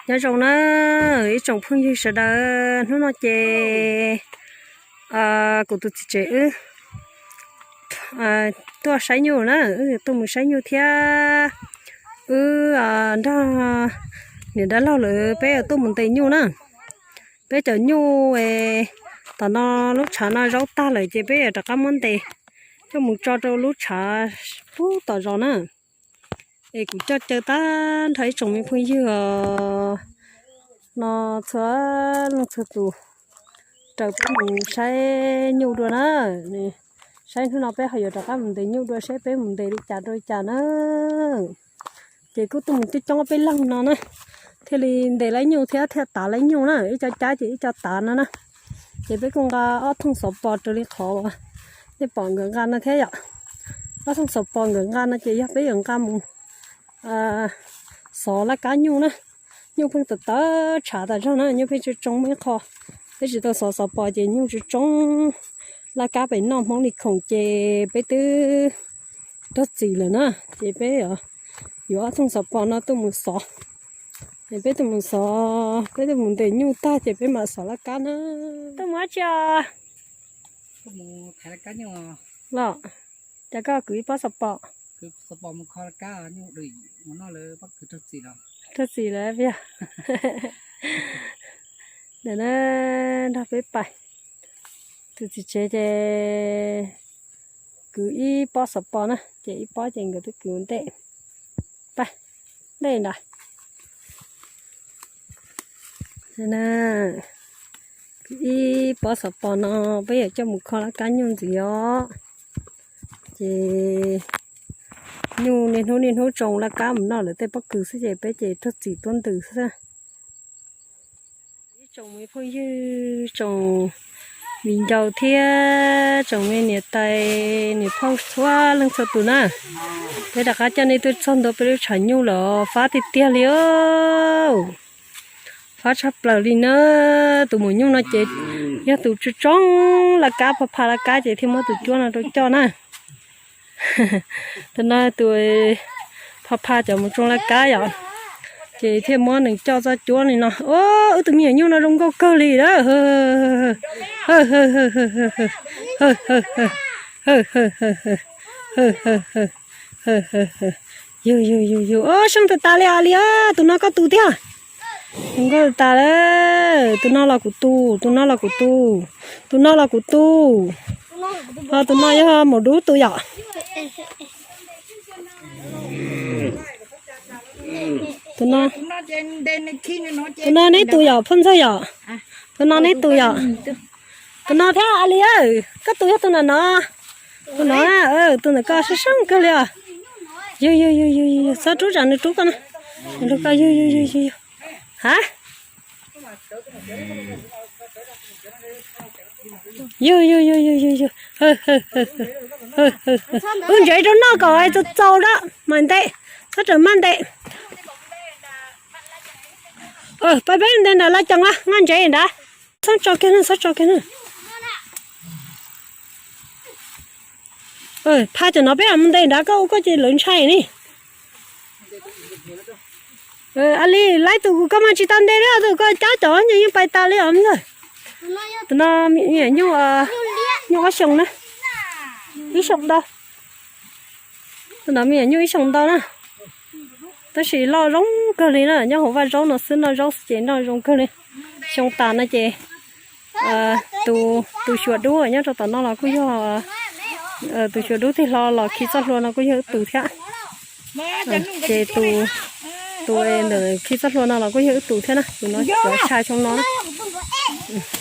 Nyob zoo na ib tsoom phooj ywg sawv daws, hnub no ces kuv tus txiv tsev wb tuaj saib nyuj na, wb tuaj mus saib nyuj thiab wb nrog niam dab laug lawv peb tuaj mus ntes nyuj na. Peb cov nyuj tom no lub tshav no zaub tag lawm ces peb yuav rov qab muab ntes coj mus tso rau lub tshav pub tom zos na. Es kuv coj caw tag nrho ib tsoom me phooj ywg os, no txhua leej txhua tus raws peb mus saib nyuj dua na. Saib hnub no peb ho yuav rov qab mus ntes nyuj dua seb peb mus ntes li cas rau li cas na. Ces kuj tuaj mus coob coob peb leeg no na, thiaj li ntes laib nyuj thiab thiaj tav laib nyuj na, ib co cab ces ib co tav no na. Ces peb kuj nqa ob thooj xov pos raws li qhov nej pom nkawd nqa no thiab yom. Ob thooj xov pos nkawd nqa no ces yog peb yuav nqa mus xov laj kab nyuj na. Nyuj pheej tawv tawv tshav tas zog na, nyuj pheej tsoo tsoo muaj ib qho peb tsis tau xov xov pos ces nyuj tsoo tsoo laj kab pem noj Hmoob li khoom ces peb twb raug txim lawm na. Ces peb yuav ob thooj xov pos no tuaj mus xov, es peb tuaj mus xov, peb tuaj mus ntes nyuj tag ces peb mam xov laj kab na. Tuaj mus dab tsi os? Los, cas koj kwv ib pob xov pos? Raug txim lawm tiag. Ntawm na, nrog peb pais. Tus txiv tsev ces kwv ib pob xov pos na, ces ib pob ces nkawd twb kwv ntej. Pais, ntej nrad. Kwv ib pob xov pos no peb yuav coj mus kho laj kab nyuj ntxiv os. Ces nyuj niaj hnub niaj hnub tsoo laj kab mus noj lawv tej pob kws xwb ces peb ces raug txim tuab ntws xwb. Ib tsoom me phooj ywg, tsoom viv ncaus thiab tsoom me niam tais niam phauj txhua leej txhua tus na, peb rov qab coj nej tuaj txog ntua peb lub tshav nyuj lawm, fab tiag tiag li os. Fab tshaj plaws li na. Tus maum nyuj no ces yog tus tsoo tsoo laj kab, pha pha laj kab ces thiaj muab tus cuab no rau coj na. Tus no tus pha pha cov mus tsoo laj kab yom, ces thiaj muab nws coj txoj cuab li no. Wb tus me nyuam nyuj no zoo nkauj kawg li a. Yug yug yug yug, seej tas tas li os li. Tus no koj tus tiag. Zoo nkauj tas lawm. Tus no los kuv tus, tus no los kuv tus, tus no los kuv tus. Ho tus no yog maum dub tus yom. Tus no, tus no neb tus yom Phoj Ntxawg yom. Tus no neb tus yom. Tus no thiab a li. Koj tus yog tus ntawm no. Tus no, tus ntawm koj seej seej kawg li os. Yug yug yug yug, txhob rub tsam nws rub koj na. Nws rub koj, yug yug yug yug yug. Ha, yug yug yug yug yug yug. Wb ntsev rau noj kom txaus txaus da, mas ntes, txhob rawm maj ntes. Pab peb ntes nram laj cees a, noj ntsev nrad. Txhob tso kiag na, txhob tso kiag na. Phaj cov no peb mus ntes nrad, koj ua koj ces lawv ntshai ni. A li, laib tus koj mas tsis tau ntes li, tus koj cab cov yeej pais tas li os. Tus no me nyuam nyuj ob xyoos na, ib xyoos ntau. Tus no me nyuam nyuj ib xyoos ntau na, tab sis loj zoo kawg li na, nyob hauv vaj zaub no xwb, noj zaub xwb ces noj zoo kawg li. Xyoo tas no ces tus xyuas dub nyob rau tom no los kuj yog, tus xyuas dub tig hlo los khi txoj hlua no kuj yog wb tus thiab. Ces tus ntawm khi txoj hlua no los kuj yog wb tus thiab na, tus no cov sai xyoo no na.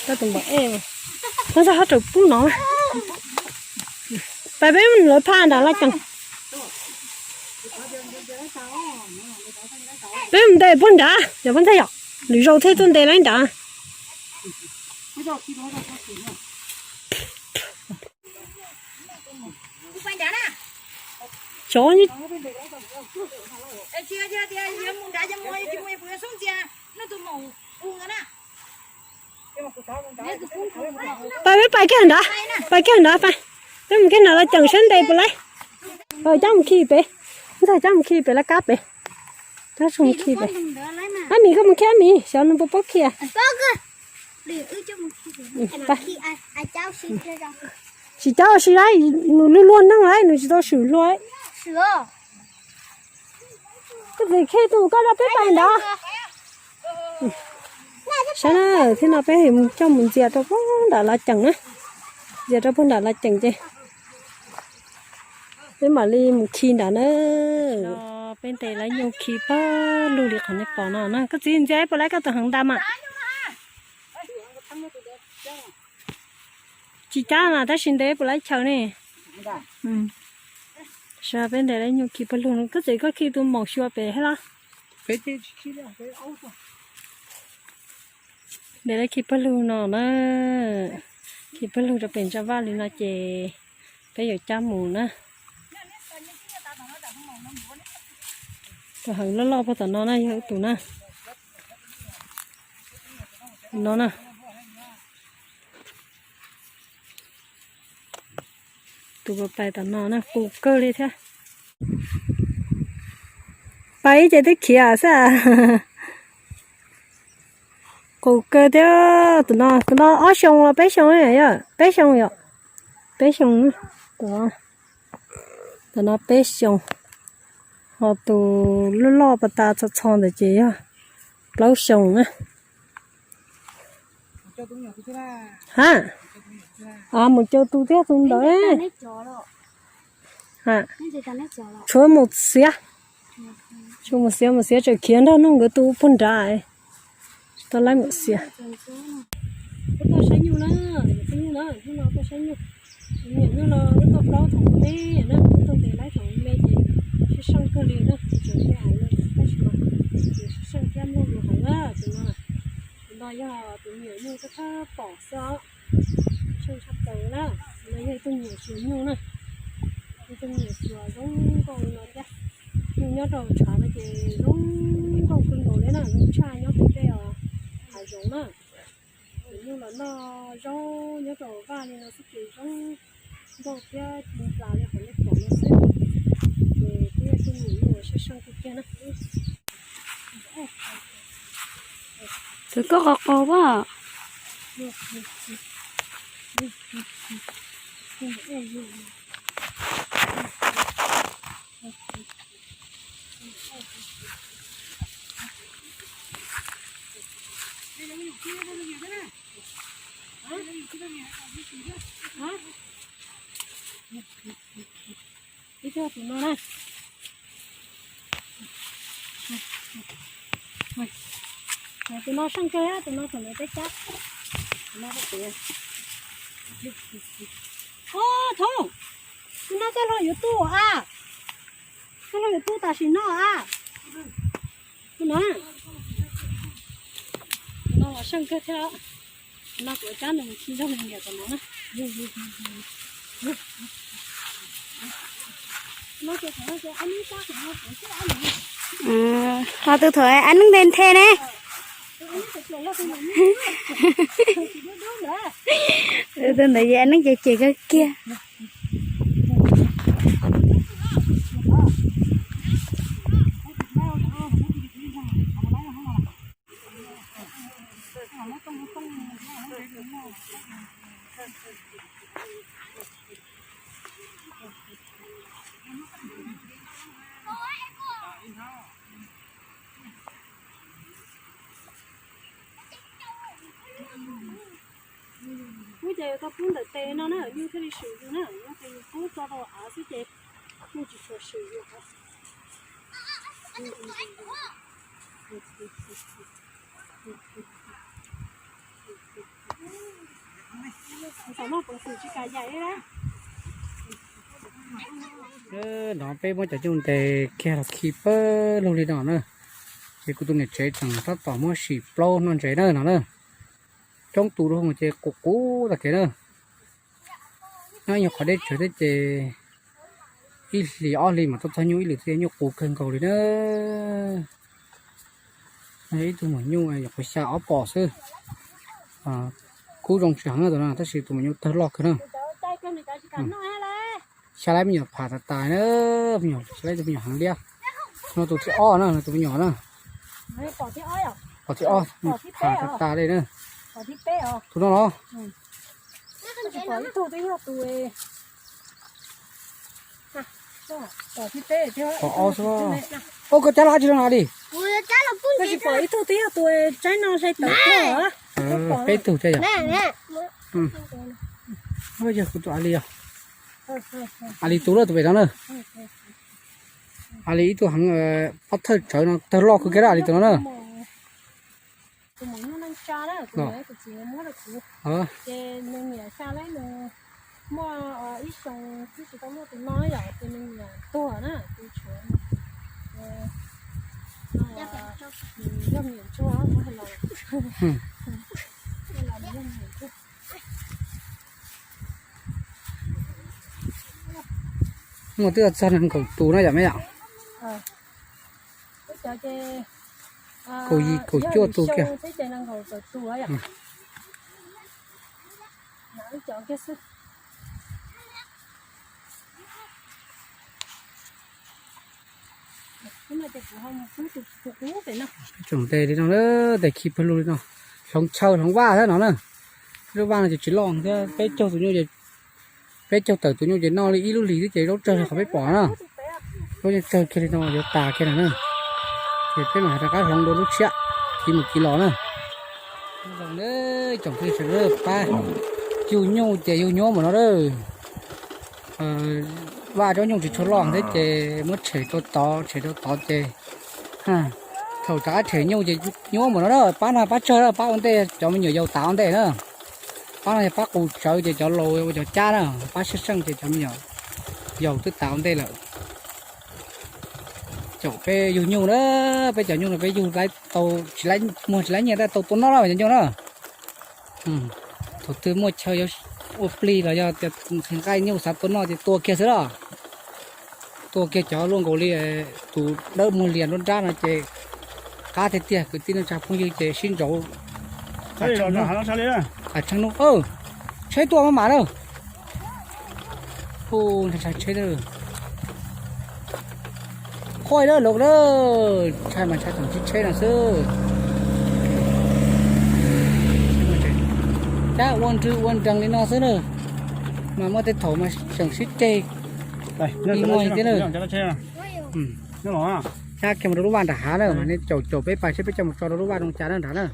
Koj tus npam ej, Phoj Ntxawg ho raws pub no. Pais peb lawv phaj nrad laj cees. Peb mus ntes puag nrad, yog Phoj Ntxawg yom, lwm zaus thiaj tuaj ntes lawv nrad. Cov Pais peb pais kiag nrad, pais kiag nrad pais. Peb mus kiag nrad laj cees saib ntes puas laib. Cab mus khi pem, Ntxawg cab mus khi pem laj kab pem. Cab mus khi pem. Ab Mis, koj mus khi Ab Mis, xyov nws puas paub khi. Tsis caub si lawm, nws luag luag neeg lawm, nws tsis tau swm hlua. Koj txiv khi tus koj rau peb pais ntawd. Saib na, thiab no peb coj mus ntxias rau pem nram Lav Ceem na. Ntxias rau pem nram Lav Ceem ces peb mam li mus khi nrad na. Peb ntes lawv nyuj khi pawg lug li qhov nej pom no na. Koj txiv ntxias ib puas laib koj tus heev nta mas. Tsis cab mas tab sis ntes ib puas laib chaw ne. Saib peb ntes lawv nyuj khi pawg lug no, koj txiv koj khi tus maum xyuas pem thiab los? Ntes lawv khi pawg lug no na, khi pawg lug rau pem ntsa vaj li no ces peb yuav cab mus na. Tus heev loj loj puag tom no na yog ib tus na. No na. Tus pais tom no na qus kawg li thiab. Pais ib ce twb khiav xwb. Qus kawg thiab. Tus no, tus no ob xyoo los peb xyoo yom? Peb xyoo yom? Peb xyoo. Tus no peb xyoo. Ho tus loj loj pas tas txho txho ntawd ces yog plaub xyoo na. Ha, mus caum tus thiab tus ntawd. Tshuav mus xiav, tshuav mus xiav, mus xiav tseem khiav nrog nug nkawd tus puag nrad. Tsis tau laib mus xiav. Wb tuaj saib nyuj na, tus nyuj na, hnub no tuaj saib nyuj. Tus me nyuam nyuj no wb tuaj plaub thaum me na, wb tuaj ntes laib thaum me ces sib seej kawg li na, tseem me hais li tab sis mas nws sib seej thiab mloog lus heev na. Tus no, tus no yog tus me nyuam nyuj thab thab pom xwb os. Seej tshaj plaws na. Tus no yog ib tug me nyuam xyuas nyuj na. Ib tug me nyuam xyuas zoo nkauj li no thiab. Nyuj nyob rau tshav no ces zoo nkauj kawg nkaus li na, zoo tshaj nyob pem tej hav zoov na. Tus nyuj los noj zaub nyob rau vaj li no xwb ces zoo nkauj thiab ci nplas li qhov nej pom no xwb. Ces twb yog tus me nyuam nyuj uas seej seej tiag tiag na. Tus koj qos qos a. Ib tug tus no na. Tus no seej kawg, tus no thaum ntawd peb cab. Tus no, o, thaum, tus no txoj hlua yuav tu a. Txoj hlua yuav tu tam sim no a. Tus no, tus no los seej kawg thiab. Tus no kuv cab nws mus khi nrog nws niam tom no na. Ho tus thaum ab neeb nthe nthe ne. Tus ntawd ab neeb ces cem kawg kiag. Kuv ces tau pub ntawm tes no na, nyuj thiaj li swm yus na, yog tes yus pub tso rau av xwb ces nyuj tsis tshua swm yus. No peb muab cov nyuj ntes kiag los khi pawg lug li no na. Ces kuv tus niam tsev tseem tab tom muab sim plaub noj ntses na no na. Coob tus rau ces qus qus tag kev na. Nyob nyuag qhov deb tsawv thiab ces ib hlis ob hlis mas tuaj txog nyuj ib lwm thiab, nyuj qus kawg nkaus li na. Ib tug maum nyuj nyuam qhuav xya ob pom xwb. Kub zoo tsis heev na tus no tab sis tus maum nyuj tawg loj kawg na. Xya laib me nyuam pham tas tas na, me nyuam xya laib tus me nyuam heev liab. No tus thib ob na, tus me nyuam na. Pom thib ob, tham tas tas li na. Tus no los? Pom ob xwb. Ua koj cab los dab tsi no li? Peb tug thiab yog? Yog kuv tus a li os. A li tus lawm tus pem no na. A li ib tug heev, pob thawj tsawv no tawg loj kawg kiag a li tus no na. Muaj twb txog nees nkaum tus na yom me yom. Kaum yim kaum cuaj tus kiag. Tsoom tes li no, tes khi pawg lug li no, hloov chaw hloov vaj thiab no na. Lub vaj no ces tsis loj thiab, peb caug tus nyuj, peb caug tawm tus nyuj ces noj li ib lub hlis xwb ces zaub tsawg li qhov peb pom na. Zaub yeej tsawg kiag li no yuav tas kiag no na. Ces peb mam rov qab hloov dua lub tshiab, kiv mus kiv los na. Zoo na, tsoom phooj ywg sawv daws, pab yug nyuj ces yug nyuaj npaum no na. Vaj zaub nyuj tsis tshua loj thiab ces muab tshem rau tod, tshem rau tod ces thaum rov qab tshem nyuj ces nyuaj npaum no na. Pab no pab tsawg na, pab ua ntej cov me nyuam yaus tas ua ntej na. Pab no yog pab qus tsawv ces cov laus ua cov cab na, pab seej seej ces cov me nyuam yaus twb tas ua ntej lawm. Caum peb yug nyuj na, peb cov nyuj no peb yug tau, muag tsis laib nyiaj tab tau tua noj lawm cov nyuj na. Thaum twg muaj chaw yuav ua plig los yog tias nqaij nyuj xav tua noj ces tua kiag xwb los. Tua kiag cov luaj nkaus li tus dawb muag lias nruab nrab no ces qab tiag tiag. Kwv tij neej tsa phooj ywg ces sib ntsauv. Qas tshee nub, tsheb tuaj maj mam na. Hu ntshai tsheb, qhov lawm ntshai mas ntshai tsoom tsheb no xwb. Cab ua nrwg ua nrees li no xwb na, mas muaj tej thaum mas tseem sib ceg ib muag thiab na. Cab kiag mus rau lub vaj nram hav na, mas nej caum caum peb pais seb peb coj mus tso rau lub vaj zoo cas na nram na.